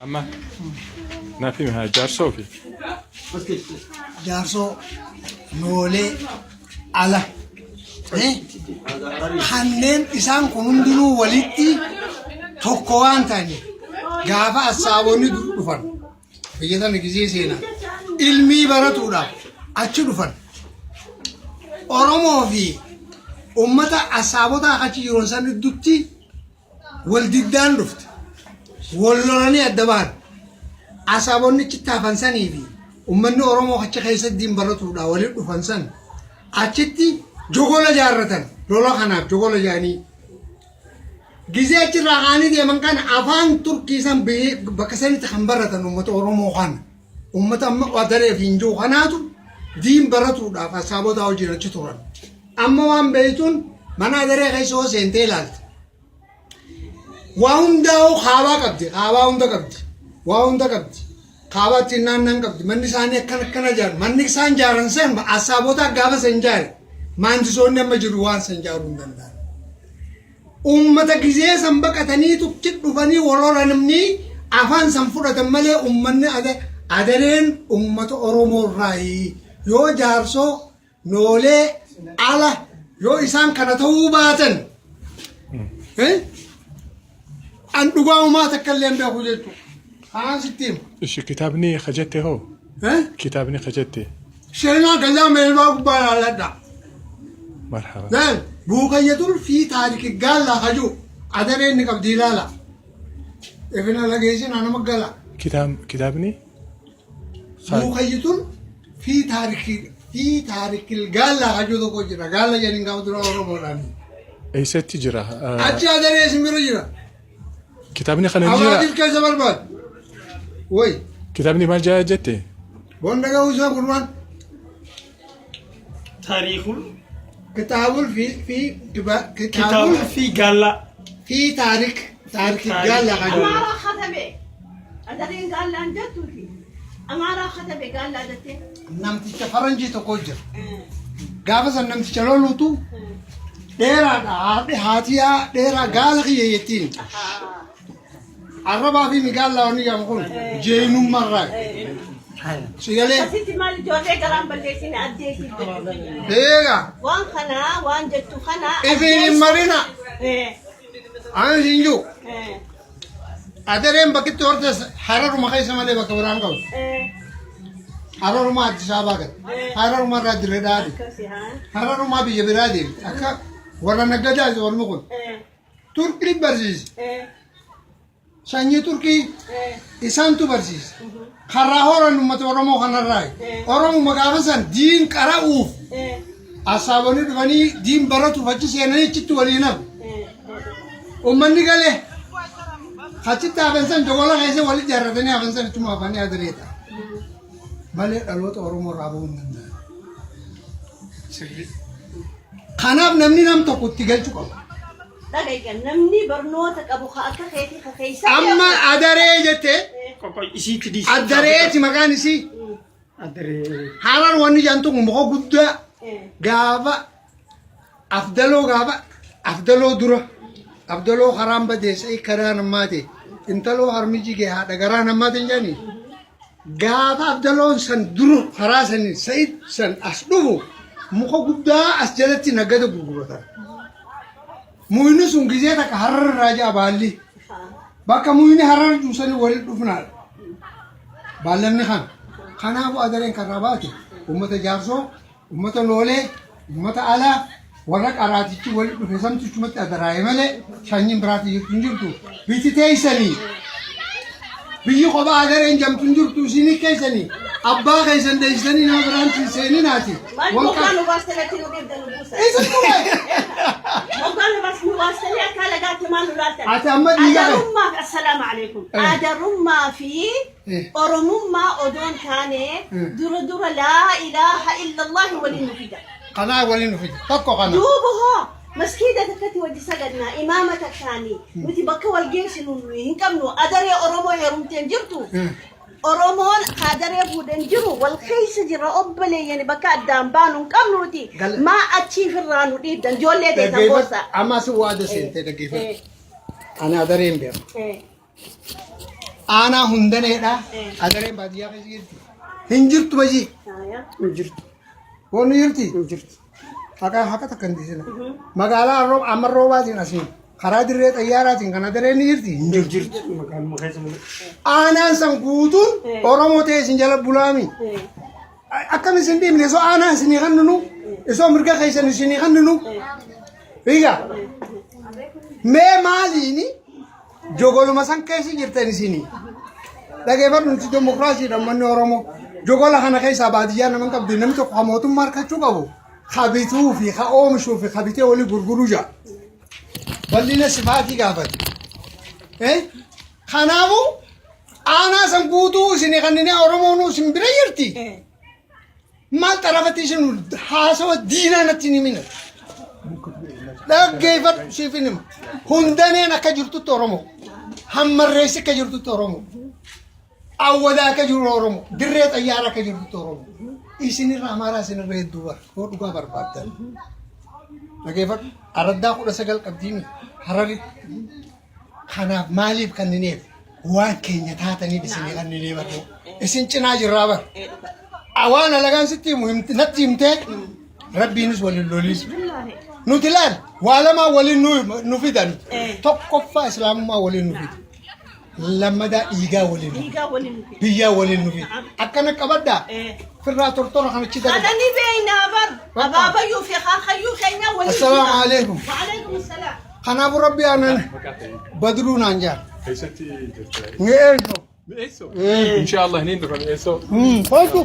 Amma naaf himi haa jaarsoo fi Jaarsoo noolee ala eh, kanneen isaan kun hundinuu walitti tokko waan ta'aniif gaafa assaabonni dur dhufan biyya tana gizee seenaa ilmii baratuudhaaf achi dhufan Oromoo fi ummata assaabotaa achi jiran san gidduutti Wal diddaan dhufte. Wal lolanii adda bahan. Asaabonni achitti hafan sanii fi ummanni Oromoo achi keessatti diin baratuudhaa walitti dhufan san achitti jogola jaarratan lola kanaaf jogola jaanii. Gizee achirraa ka'anii deeman kana afaan Turkii san bakka sanitti kan baratan uummata Oromoo kana. Uummata amma Adaree fi Injoo kanaatu diin baratuudhaaf asaabotaa wajjin achi turan. Amma waan beektuun mana Adaree keessa yoo seentee ilaalte waa hundaa'uu kaabaa qabdi kaabaa hunda qabdi waa hunda qabdi kaabaa ittiin naannan qabdi manni isaanii akkana akkana jaaru manni isaan jaaran san asaabotaa gaafa san jaare maandisoonni amma jiru waan san jaaruu hin danda'an. Ummata gizee san baqatanii tukki dhufanii wal horanimni afaan san fudhatan malee ummanni adareen ummata Oromoo irraayi yoo jaarsoo noolee ala yoo isaan kana ta'uu baatan eh, an dhugaa umaa takka illee hin beeku jechuudha. Kanaan sitti hima. Ishi kitaabni ka jette hoo? Eh? Kitaabni ka jette. Seenaa gadaa meelbaa gubbaa ilaalladha. Marhaba. Laal buukayyatul fi taariki gaallaa kajuu adareen ni qabdi ilaala. Ifina lageessin anama gala. Kitaabni Buukayyatul fi taariki fi taarikil gaallaa kajuu tokko jira. Gaalla jedhaniin gaafa dura Oromoodhaan. Eessatti jira? Achi adaree isin bira jira. Kitaabni kana ni jira. Abaatiif keessa barbaadu. Woy. Kitaabni maal jaa jette? Bonda ga'uu isaa gurbaan. Taariikul Kitaabul fi fi kitaabul kitaabul fi gaallaa. fi taarik taarik gaalla kan jedhu. Amaaraa katabe. Adareen gaallaan jettuuti. Amaaraa katabe gaallaa jettee. Namticha faranjii tokko jira. Gaafa san namticha loluutu dheeraadha. Haadhi haatiyaa dheeraa gaala kiyya jettiin. Arrabaa fi migaallaa wanni jedhamu kun jeenummarraa. Sigalee. Akkasitti maal ijoollee garaan balleessine addeessiif jettu. Eega. Waan kana waan jettu kana. Ifiin hin marina. Ani siin jiru. Adareen bakkitti horte hararuma keessa malee bakka biraan qabu. Hararuma Addis Ababaa gad. Hararuma irraa dirree dhaadhi. Akkasi haa. Hararuma biyya biraa deemti. Akka warra naggadaati ormi kun. Turkii barsiise. Sanyii Turkii isaantu barsiise. Karraa horan uummata Oromoo kanarraa. Oromuma gaafa san diin qara'uuf asaabonni dhufanii diin baratuuf achi seenanii achitti waliin hafu. Uummanni galee achitti hafan san jogola keessa walitti jaarratanii hafan san ittuma hafanii adareeta. Malee dhaloota Oromoo irraa bahuu hin danda'an. Kanaaf namni nam tokko itti galchuu qaba. Dhagayga namni barnoota qabu ka akka keetii ka keessa Amma adaree jettee Qoqqoy isiitti dhiisi. adareeti maqaan isii Adaree. harar wanni jedhamtu kun muka guddaa gaafa afdaloo gaafa afdaloo dura afdaloo karaan badeessa karaa namaa ta'e intaloo harmi jige haadha garaa namaa ta'e jedhanii Gaafa Abdaloon san dura karaa saniin Sa'id san as dhufu muka guddaa as jalatti nagada gurguratan. Muyni sun gizee takka harar irraa ja'a baalli. Bakka muyni harar jiru sanii walitti dhufnaadha. Baallamni kan. Kanaafuu adareen karraa baate uummata jaarsoo Ummata loolee, ummata alaa, warra qaraatichi wali dhufe santu chumatti adaraaye malee shanyiin biraati jirtu hin jirtu. Biti teessanii biyyi kophaa adareen jamtu hin jirtu isinii keessanii abbaa keessan dheessanii nama biraan hin seeninaati. Maal Wanqa moggaa nu baastanii nu dhiibdan nu buusan. Isin dhufe. Moggaa nu baas nu baastanii akka alagaatti maal nu laaltan. Ati amma dhiiga kee. Adarummaa fi assalaamu alaikum. Adarummaa fi Oromummaa odoon taane dura dura laa ilaaha illallahi waliin nu fida. Kanaa waliin nu fida. Tokko kana. Duuba hoo maskiida takkatti wajji sagadnaa imaama takkaani nuti bakka wal geessinu hin qabnu adaree Oromoo heerumtee hin jirtu. Oromoon adaree fuudhee hin jiru wal keessa jirra obboleeyyani bakka addaan baanu hin qabnu nuti maa achiif irraa nu dhiibdan ijoollee teessan Dhaggeeffadhu. gorsa. Amma si waada seentee dhaggeeffadhu. Ani adaree hin beeku. Aanaa hundaneedha. Adareen baadiyyaa keessa jirti. Hin jirtu bajii. Hin jirtu. Wanni jirti. Hin jirtu. Haqa haqa takka hin dhiisina. Magaalaa amma roobaatiin asiin karaa dirree xayyaaraatiin kan adareen ni jirti. Hin Hin jirtu. jirtu. Magaaluma keessa malee. Aanaan san guutuun Oromoo ta'e isin jala bulaami. Akkam isin dhiibne isoo aanaa isinii kenninu isoo mirga keessan isinii kenninu. Fiiga. Mee maaliini jogoluma san keessa jirtan isinii. Dhageeffadhu nuti demokiraasiidha uummanni Oromoo. Jogola kana keessaa baadiyyaa nama hin qabdu namni tokko ka mootummaa harkachuu qabu ka bituu fi ka oomishuu fi ka bitee walii gurguruu jira. Bal'ina sifaatii gaafate. Kanaafuu aanaa san guutuu isin kanneen Oromoon isin bira jirti. Maal xarafatti isin haasawa diinaa natti hin himina. Dhaggeeffadhu siif hin hima. Hundaneen akka jirtutti Oromoo. Hammarreessi akka jirtutti Oromoo. Awwadaa akka jiru Oromoo. Dirree xayyaara akka jirtutti Oromoo. Isinirra Amaaraa isinirra hedduu bara. Yoo dhugaa barbaaddan. Dhaggeeffadhu. Araddaa 19 qabdiimi. Harari. Kanaaf maaliif kannineef waan keenya taataniif isinii kanninee barree. Isin cinaa jirraa bar. Waan alagaan sitti himu natti himtee rabbiinis waliin loliis. Nuti laal waa lamaa waliin nu fidan. Tokkoffaa islaamummaa waliin nu fida. Lammadaa dhiigaa waliin nu fida. Dhiigaa waliin nu fida. Biyyaa waliin nu fida. Akkana qabaddaa. Firraa tortora kanachi darba. Kana ni beeknaa bar. Abaabayyuu fi akaakayyuu keenya waliin. Assalaamu alaikum. Waalaikum salaam. Kanaafuu rabbi aanan badruu naan jaa. Eessatti jirta? Mi'eessu. Mi'eessoo? Inshaallah niin dhufa mi'eessoo. Hoitu.